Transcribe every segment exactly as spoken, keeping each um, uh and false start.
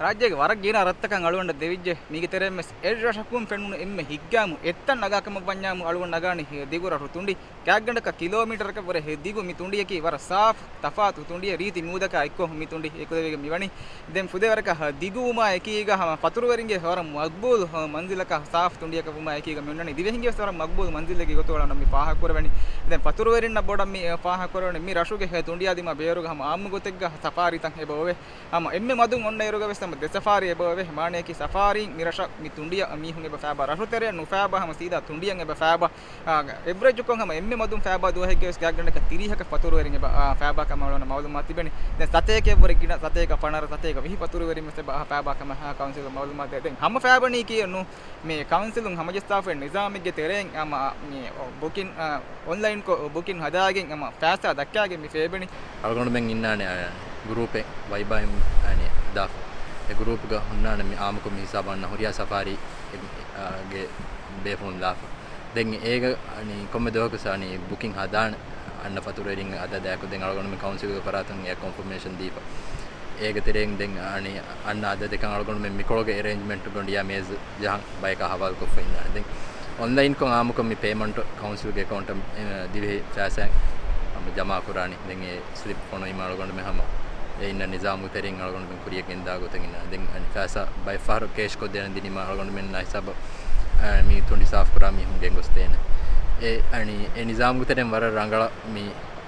ރާއްޖޭގެ ވަރަށް ގިނަ ރަށްތަކަށް އަޅުގަނޑަށް ދެވިއްޖެ. މީގެ ތެރެއިން ވެސް އެއް ރަށަކުން ފެނުނު އެންމެ ހިތްގައިމު އެއްތަން ނަގާ ކަމަށް ވަންޏާމު އަޅުގަނޑު ނަގާނީ ދިގު ރަށު ތުނޑި. ގާތްގަނޑަކަށް ކިލޯމީޓަރަކަށް ވުރެ ދިގު މި ތުނޑިއަކީ ވަރަށް ސާފު ތަފާތު ތުނޑިއެއް، ރީތި މޫދަކާ އެއްކޮށް މި ތުނޑި އެކުލެވިގެން މިވަނީ. ދެން ފުދޭވަރަކަށް ދިގުވުމާ އެކީގަ ހަމަ ފަތުރުވެރިންގެ ވަރަށް މަގްބޫލު މަންޒިލަކަށް ސާފު ތުނޑިއަކަށް ވުމާ އެކީގަ މި އޮންނަނީ. ދިވެހިންގެ ވެސް ވަރަށް މަގްބޫލު މަންޒިލެއްގެ ގޮތުގަ އަޅުގަނޑަށް މި ފާހަގަކުރެވެނީ. ދެން ފަތުރުވެރިންނަށް ބޮޑަށް މި ފާހަގަކުރެވެނީ މި ރަށުގެ ތުނޑިއާ ދިމާ ބޭރުގަ ހަމަ އާއްމު ގޮތެއްގަ ސަފާރީތައް އެބަ އޮވޭ. ހަމަ އެންމެ މަދުން އޮންނަ އިރުގަ ވެސް ހަމަ ދެ ސަފާރީ އެބަ އޮވޭ. މާނަޔަކީ ސަފާރީން މި ރަށަށް މި ތުނޑިއަށް މީހުން އެބަ ފައިބާ، ރަށު ތެރެއަށް ނުފައިބާ ހަމަ ސީދާ ތުނޑިއަށް އެބަ ފައިބާ. އާ، އެވްރެޖުކޮށް ހަމަ އެންމެ މަދުން ފައިބާ ދުވަހެއްގެ ވެސް ގާތްގަނޑަކަށް ތިރީހަކަށް ފަތުރުވެރިން އެބަ، އާ، ފައިބާ ކަމަށް އަޅުގަނޑަށް މައުލޫމާތު ތިބެނީ. ދެން ސަތޭކައަށްވުރެ ގިނަ، ސަތޭކަ ފަނަރަ، ސަތޭކަ ވިހި ފަތުރުވެރިން ވެސް އެބަ، އާ، ފައިބާ ކަމަށް، އާ، ކައުންސިލުން މައުލޫމާތު ދޭ. ދެން ހަމަ ފައިބަނީ ކިޔެއްނު. މި ކައުންސިލުން ހަމަޖައްސާފައި ނިޒާމެއްގެ ތެރެއިން ހަމަ މި ބުކިން، އާ، އޮންލައިންކޮށް ބުކިން ހަދާގެން ހަމަ ފައިސާ ދައްކާގެން މި ފޭބެނި. އަޅުގަނޑުމެން އިންނާނެ، އާ، ގްރޫޕެއް ވައިބާއިން، އާނި، ދާފަ. އެ ގްރޫޕްގަ ހުންނާނެ މި އާއްމުކޮށް މި ހިސާބަށް އަންނަ ހުރިހާ ސަފާރީ، އާ، ގެ ބޭފުޅުން ލާފަ. ދެން އޭގަ، އަނި، ކޮންމެ ދުވަހަކު ސާނި ބުކިން ހަދާނެ، އަންނަ ފަތުރުވެރިންގެ އަދަދާއެކު ދެން އަޅުގަނޑުމެން ކައުންސިލްގެ ފަރާތުން އެ ކޮންފަމޭޝަން ދީފަ. އޭގެ ތެރެއިން ދެން އަނި އަންނަ އަދަދެއްކަން އަޅުގަނޑުމެން މިކޮޅުގެ އެރޭންޖްމަންޓް ގޮނޑިޔާ މޭޒު ޖަހަން ބަޔަކާ ހަވާލުކޮށްފަ އިންނާނެ. ދެން އޮންލައިންކޮށް އާއްމުކޮށް މި ޕޭމަންޓް ކައުންސިލްގެ އެކައުންޓަށް، އެ، ދިވެހި ފައިސާ ހަމަ ޖަމާކުރާނީ. ދެން އެ ސްލިޕް ފޮނުވީމަ އަޅުގަނޑުމެން ހަމަ އެ އިންނަ ނިޒާމުގެ ތެރެއިން އަޅުގަނޑުމެން ކުރިޔަށް ގެންދާ ގޮތަށް އިންނާނެ. ދެން އަނި ފައިސާ ބައެއް ފަހަރު ކޭޝްކޮށްދޭނެ ދިނީމަ އަޅުގަނޑުމެންނާ ހިސާބަށް، އަ، މި ތުނޑި ސާފުކުރާ މީހުން ގެންގޮސްދޭނެ. އެ އަނި އެ ނިޒާމުގެ ތެރެއިން ވަރަށް ރަނގަޅަށް މި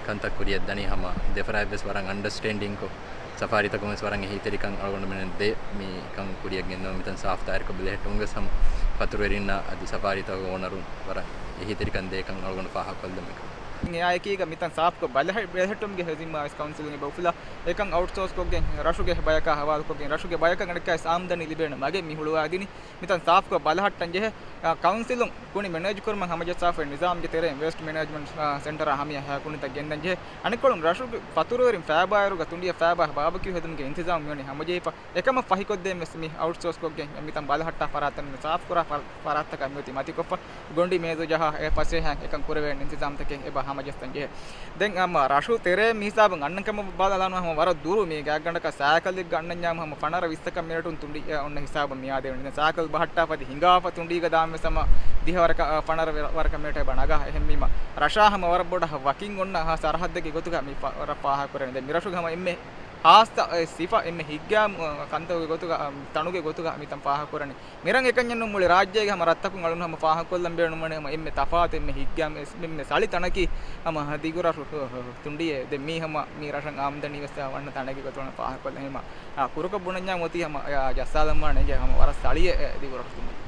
ކަންތައް ކުރިޔަށް ދަނީ ހަމަ ދެފަރާތްވެސް ވަރަށް އަންޑަސްޓޭންޑިންކޮށް، ސަފާރީތަކުންވެސް ވަރަށް އެހީތެރިކަން އަޅުގަނޑުމެން ދޭ މި ކަން ކުރިޔަށް ގެންދަމުން މިތަން ސާފު ތާއިރުކޮށް ބެލެހެއްޓުމުން ވެސް ހަމަ ފަތުރުވެރިންނާ އަދި ސަފާރީތަކުގެ އޯނަރުން ވަރަށް އެހީތެރިކަން ދޭކަން އަޅުގަނޑު ފާހަގަކޮށްލަމެކަ. އެއާއެކީގަ މިތަން ސާފުކޮށް ބަލަހަ-، ބެލެހެއްޓުމުގެ ޒިންމާ ވެސް ކައުންސިލުން އެބަ އުފުލާ، އެކަން އައުޓްސޯސްކޮށްގެން ރަށުގެ ބަޔަކާ ހަވާލުކޮށްގެން ރަށުގެ ބަޔަކަށް އަނެއްކާވެސް އާމްދަނީ ލިބޭނެ މަގެއް މި ހުޅުވާދިނީ. މިތަން ސާފުކޮށް ބަލަހައްޓަން ޖެހޭ، އާ، ކައުންސިލުން ކުނި މެނޭޖް ކުރުމަށް ހަމަޖައްސާފައި ނިޒާމްގެ ތެރެއިން ވޭސްޓް މެނޭޖްމަންޓް، އާ، ސެންޓަރާ ހަމަޔަށް ހައިކުނިތައް ގެންދަން ޖެހޭ. އަނެއްކޮޅުން ރަށުގެ ފަތުރުވެރިން ފައިބާއިރުގަ ތުނޑިއަށް ފައިބާ ބާބަކިއު ހެދުމުގެ އިންތިޒާމް މިވަނީ ހަމަޖެހިފަ. އެކަމަށް ފަހިކޮށްދޭން ވެސް މި އައުޓްސޯސްކޮށްގެން މިތަން ބަލަހައްޓާ ފަރާތަށް މި ސާފުކުރާ ފަ-، ފަރާތްތަކަށް މިއޮތީ މަތިކޮށްފަ. ގޮނޑި މޭޒު ޖަހާ އެ ފަސޭހައިން އެކަން ކުރެވޭނެ އިންތިޒާމްތަކެއް އެބަ ހަމަޖައްސަން ޖެހޭ. ދެން ހަމަ ރަށު ތެރޭ މި ހިސާބުން އަންނަ ކަމަށް ބަލާލާނު ހަމަ ވަރަށް ދުރު މީ ގާތްގަނޑަކަށް ސައިކަލެއްގަ އަންނަންޏާ ހަމަ ފަނަރަ ވިއްސަކަށް މިނެޓުން ތުނޑި، އެ، އޮންނަ ހިސާބަށް މިއާދެވެނީ. ދެން ސައިކަލް ބަހައްޓާފަ އަދި ހިނގާފަ ތުނޑީގަ ދާން ވެސް ހަމަ ދިހަވަރަކަށް، އަ، ފަނަރަ ވަ-، ވަރަކަށް މިނެޓެއް އެބަ ނަގާ. އެހެންވީމަ ރަށާ ހަމަ ވަރަށް ބޮޑަށް ވަކިން އޮންނަ ހާ ސަރަހައްދެއްގެ ގޮތުގަ މި ފަ-، ވަރަށް ފާހަގަކުރަނީ. ދެން މި ރަށުގެ ހަމަ އެންމެ ހާއްސަ، އެ، ސިފަ އެންމެ ހިތްގައިމު، އަ، ކަންތަކުގެ ގޮތުގަ، އަ، ތަނުގެ ގޮތުގަ މިތަން ފާހަގަކުރަނީ. މިރަށް އެކަންޏެއް ނޫން މުޅި ރާއްޖޭގެ ހަމަ ރަށްތަކުން އަޅުން ހަމަ ފާހަގަކޮށްލަން ބޭނުންވަނީ ހަމަ އެންމެ ތަފާތު، އެންމެ ހިތްގައިމު، އެންމެ ސަޅި ތަނަކީ ހަމަ ދިގުރަށު ތުނޑިއޭ. ދެން މީ ހަމަ މީ ރަށަށް އާމްދަނީ ވެސް ވަންނަ ތަނެއްގެ ގޮތުން ފާހަގަކޮށްލަން ހަމަ. އާ، ކުރުކޮށް ބުނަންޏާ އޮތީ ހަމަ، އާ، ޖައްސާލަންވާނެ އިނގޭ ހަމަ ވަރަށް ސަޅިއެއް، އެ، ދިގުރަށު ތުނޑި.